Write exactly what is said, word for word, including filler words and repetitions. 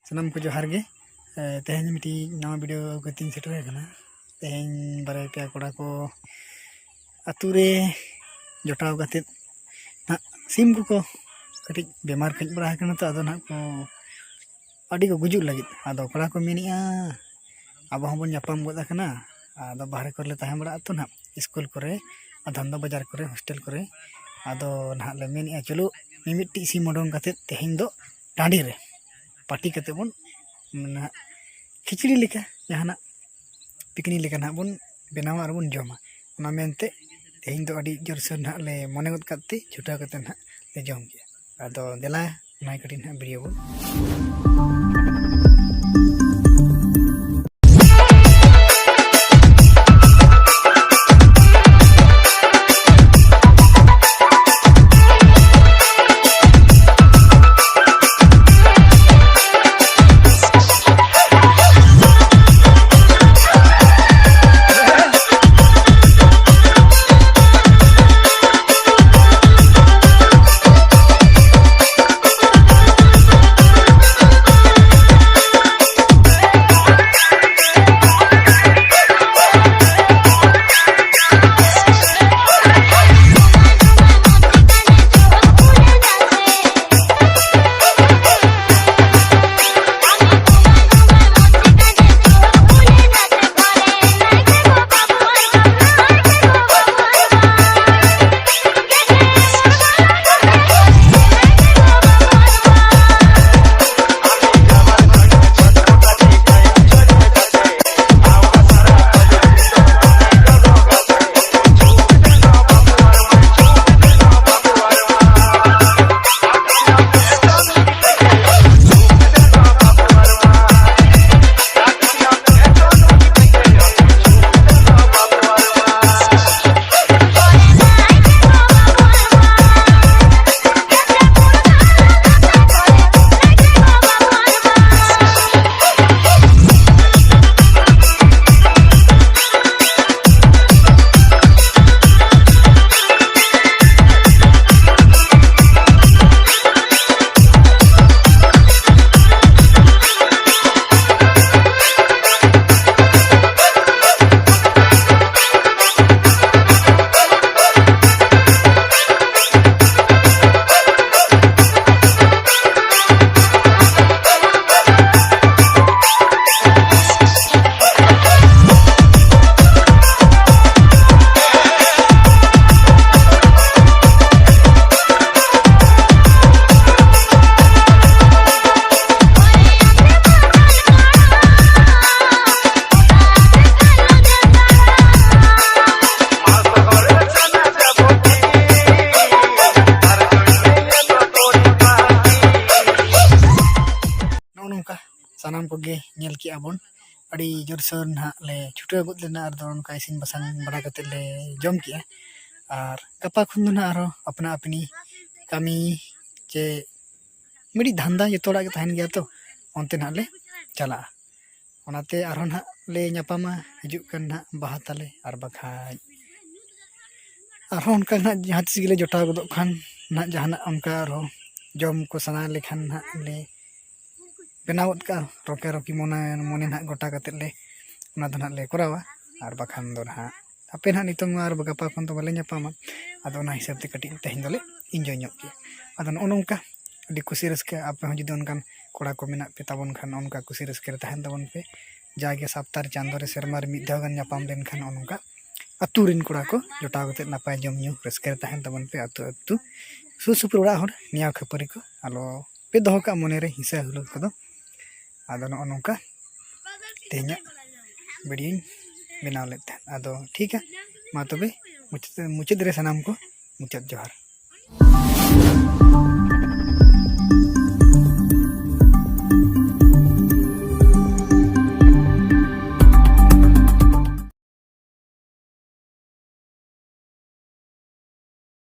ᱥᱟᱱᱟᱢ ᱠᱚ ᱡᱚᱦᱟᱨ ᱜᱮ᱾ ᱮ, ᱛᱮᱦᱮᱧ ᱢᱤᱫᱴᱤᱡ ᱱᱟᱣᱟ ᱵᱷᱤᱰᱤᱭᱳ ᱟᱹᱜᱩ ᱠᱟᱛᱮᱧ ᱥᱮᱴᱮᱨ ᱟᱠᱟᱱᱟ᱾ ᱛᱮᱦᱮᱧ ᱵᱟᱨᱭᱟ ᱯᱮᱭᱟ ᱠᱚᱲᱟ ᱠᱚ ᱟᱹᱛᱩ ᱨᱮ ᱡᱚᱴᱟᱣ ᱠᱟᱛᱮᱫ ᱱᱟᱜ ᱥᱤᱢ ᱠᱚᱠᱚ ᱠᱟᱹᱴᱤᱡ ᱵᱮᱢᱟᱨ ᱠᱚ ᱦᱮᱡ ᱵᱟᱲᱟ ᱟᱠᱟᱱᱟ, ᱛᱚ ᱟᱫᱚ ᱱᱟᱜ ᱠᱚ ᱟᱹᱰᱤ ᱠᱚ ᱜᱩᱡᱩᱜ ᱞᱟᱹᱜᱤᱫ᱾ ᱟᱫᱚ ᱠᱚᱲᱟ ᱠᱚ ᱢᱮᱱᱮᱫᱼᱟ, ᱟᱵᱚ ᱦᱚᱸᱵᱚᱱ ᱧᱟᱯᱟᱢ ᱜᱚᱫ ᱟᱠᱟᱱᱟ, ᱟᱫᱚ ᱵᱟᱦᱨᱮ ᱠᱚᱨᱮ ᱞᱮ ᱛᱟᱦᱮᱸ ᱵᱟᱲᱟᱜ ᱟᱛᱚ ᱱᱟᱦᱟᱜ, ᱥᱠᱩᱞ ᱠᱚᱨᱮ, ᱟᱫᱷᱟᱱ ᱫᱚ ᱵᱟᱡᱟᱨ ᱠᱚᱨᱮ, ᱦᱳᱥᱴᱮᱞ ᱠᱚᱨᱮ᱾ ᱟᱫᱚ ᱱᱟᱦᱟᱜ ᱞᱮ ᱢᱮᱱᱮᱫᱼᱟ, ᱪᱚᱞᱚ ᱢᱤᱢᱤᱫᱴᱤᱡ ᱥᱤᱢ ᱩᱰᱩᱝ ᱠᱟᱛᱮᱫ ᱛᱮᱦᱮᱧ ᱫᱚ ᱴᱟᱺᱰᱤ ᱨᱮ ᱯᱟᱹᱴᱤ ᱠᱟᱛᱮᱫ ᱵᱚᱱ ᱱᱟᱦᱟᱜ ᱠᱷᱤᱪᱲᱤ ᱞᱮᱠᱟ, ᱡᱟᱦᱟᱱᱟᱜ ᱯᱤᱠᱱᱤᱠ ᱞᱮᱠᱟ ᱱᱟᱦᱟᱜ ᱵᱚᱱ ᱵᱮᱱᱟᱣᱟ ᱟᱨ ᱵᱚᱱ ᱡᱚᱢᱟ᱾ ᱚᱱᱟ ᱢᱮᱱᱛᱮ ᱛᱮᱦᱮᱧ ᱫᱚ ᱟᱹᱰᱤ ᱡᱳᱨᱥᱳᱨ ᱱᱟᱦᱟᱜ ᱞᱮ ᱢᱚᱱᱮ ᱜᱚᱫ ᱠᱟᱫ ᱛᱮ ᱪᱷᱩᱴᱟᱹᱣ ᱠᱟᱛᱮ ᱱᱟᱦᱟᱜ ᱞᱮ ᱡᱚᱢ ᱠᱮᱜᱼᱟ᱾ ᱟᱫᱚ ᱫᱮᱞᱟ, ᱚᱱᱟ ᱠᱟᱹᱴᱤᱡ ᱱᱟᱦᱟᱜ ᱵᱷᱤᱰᱤᱭᱳ ᱵᱚᱱ ᱥᱟᱱᱟᱢ ᱠᱚᱜᱮ ᱧᱮᱞ ᱠᱮᱜᱼᱟ ᱵᱚᱱ, ᱟᱹᱰᱤ ᱡᱳᱨᱥᱳᱨ ᱱᱟᱦᱟᱜ ᱞᱮ ᱪᱷᱩᱴᱟᱹᱣ ᱜᱚᱫ ᱞᱮᱱᱟ᱾ ᱟᱨ ᱫᱚ ᱚᱱᱠᱟ ᱤᱥᱤᱱ ᱵᱟᱥᱟᱝ ᱵᱟᱲᱟ ᱠᱟᱛᱮᱫ ᱞᱮ ᱡᱚᱢ ᱠᱮᱜᱼᱟ᱾ ᱟᱨ ᱜᱟᱯᱟ ᱠᱷᱚᱱ ᱫᱚ ᱱᱟᱦᱟᱜ ᱟᱨᱦᱚᱸ ᱟᱯᱱᱟ ᱟᱹᱯᱱᱤ ᱠᱟᱹᱢᱤ ᱪᱮ ᱢᱤᱫᱴᱤᱡ ᱫᱷᱟᱱᱫᱟ ᱡᱚᱛᱚ ᱦᱚᱲᱟᱜ ᱜᱮ ᱛᱟᱦᱮᱱ ᱜᱮᱭᱟ ᱛᱚ, ᱚᱱᱛᱮ ᱱᱟᱦᱟᱜ ᱞᱮ ᱪᱟᱞᱟᱜᱼᱟ᱾ ᱚᱱᱟᱛᱮ ᱟᱨᱦᱚᱸ ᱱᱟᱦᱟᱜ ᱞᱮ ᱧᱟᱯᱟᱢᱟ ᱦᱤᱡᱩᱜ ᱠᱟᱱ ᱱᱟᱦᱟᱜ ᱵᱟᱦᱟ ᱛᱟᱞᱮ, ᱟᱨ ᱵᱟᱠᱷᱟᱡ ᱟᱨᱦᱚᱸ ᱚᱱᱠᱟ ᱱᱟᱦᱟᱜ ᱡᱟᱦᱟᱸ ᱛᱤᱥ ᱜᱮᱞᱮ ᱡᱚᱴᱟᱣ ᱜᱚᱫᱚᱜ ᱠᱷᱟᱱ ᱱᱟᱦᱟᱜ ᱡᱟᱦᱟᱱᱟᱜ ᱚᱱᱠᱟ ᱟᱨᱦᱚᱸ ᱡᱚᱢ ᱠᱚ ᱥᱟᱱᱟ ᱞᱮᱠᱷᱟᱱ ᱱᱟᱦᱟᱜ ᱞᱮ ᱵᱮᱱᱟᱣ ᱜᱚᱫ ᱠᱟᱜᱼᱟ᱾ ᱨᱚᱠᱮ ᱨᱚᱠᱤ ᱢᱚᱱᱮ ᱢᱚᱱᱮ ᱱᱟᱦᱟᱜ ᱜᱚᱴᱟ ᱠᱟᱛᱮᱫ ᱞᱮ ᱚᱱᱟ ᱫᱚ ᱱᱟᱦᱟᱜ ᱞᱮ ᱠᱚᱨᱟᱣᱟ᱾ ᱟᱨ ᱵᱟᱠᱷᱟᱱ ᱫᱚ ᱱᱟᱦᱟᱜ ᱦᱟᱯᱮ ᱱᱟᱦᱟᱜ ᱱᱤᱛᱚᱝ ᱢᱟ ᱟᱨ ᱜᱟᱯᱟ ᱠᱷᱚᱱ ᱫᱚ ᱵᱟᱞᱮ ᱧᱟᱯᱟᱢᱟ᱾ ᱟᱫᱚ ᱚᱱᱟ ᱦᱤᱥᱟᱹᱵ ᱛᱮ ᱠᱟᱹᱴᱤᱡ ᱛᱮᱦᱮᱧ ᱫᱚᱞᱮ ᱤᱱᱡᱚᱭ ᱧᱚᱜ ᱠᱮᱜᱼᱟ᱾ ᱟᱫᱚ ᱱᱚᱜᱼᱚ ᱱᱚᱝᱠᱟ ᱟᱹᱰᱤ ᱠᱩᱥᱤ ᱨᱟᱹᱥᱠᱟᱹ, ᱟᱯᱮ ᱦᱚᱸ ᱡᱩᱫᱤ ᱚᱱᱠᱟᱱ ᱠᱚᱲᱟ ᱠᱚ ᱢᱮᱱᱟᱜ ᱯᱮ ᱛᱟᱵᱚᱱ ᱠᱷᱟᱱ ᱚᱱᱠᱟ ᱠᱩᱥᱤ ᱨᱟᱹᱥᱠᱟᱹ ᱨᱮ ᱛᱟᱦᱮᱱ ᱛᱟᱵᱚᱱ ᱯᱮ᱾ ᱡᱟᱜᱮ ᱥᱟᱯᱛᱟ ᱨᱮ, ᱪᱟᱸᱫᱳ ᱨᱮ, ᱥᱮᱨᱢᱟ ᱨᱮ ᱢᱤᱫ ᱫᱷᱟᱣ ᱜᱟᱱ ᱧᱟᱯᱟᱢ ᱞᱮᱱᱠᱷᱟᱱ ᱱᱚᱜᱼᱚ ᱱᱚᱝᱠᱟ ᱟᱹᱛᱩ ᱨᱮᱱ ᱠᱚᱲᱟ ᱠᱚ ᱡᱚᱴᱟᱣ ᱠᱟᱛᱮᱫ ᱱᱟᱯᱟᱭ ᱡᱚᱢ ᱧᱩ ᱨᱟᱹᱥᱠᱟᱹ ᱨᱮ ᱛᱟᱦᱮᱱ ᱛᱟᱵᱚᱱ ᱯᱮ᱾ ᱟᱹᱛᱩ ᱟᱹᱛᱩ ᱥᱩᱨ ᱥᱩᱯᱩᱨ ᱚᱲᱟᱜ ᱦᱚᱲ ᱱᱮᱭᱟᱣ ᱠᱷᱟᱹᱯᱟᱹᱨᱤ ᱠᱚ ᱟᱞᱚ ᱯᱮ ᱫᱚᱦᱚ ᱠᱟᱜᱼᱟ ᱢᱚᱱᱮᱨᱮ ᱦᱤᱸᱥᱟᱹ ᱦᱩᱞᱩᱠ ᱠᱚᱫᱚ᱾ ᱟᱫᱚ ᱱᱚᱜᱼᱚ ᱱᱚᱝᱠᱟ ᱛᱮᱦᱮᱧᱟᱜ ᱵᱷᱤᱰᱤᱭᱳᱧ ᱵᱮᱱᱟᱣ ᱞᱮᱫ ᱛᱟᱦᱮᱸᱫ᱾ ᱟᱫᱚ ᱴᱷᱤᱠᱟ, ᱢᱟ ᱛᱚᱵᱮ ᱢᱩᱪᱟᱹᱫ, ᱢᱩᱪᱟᱹᱫ ᱨᱮ ᱥᱟᱱᱟᱢ ᱠᱚ ᱢᱩᱪᱟᱹᱫ ᱡᱚᱦᱟᱨ᱾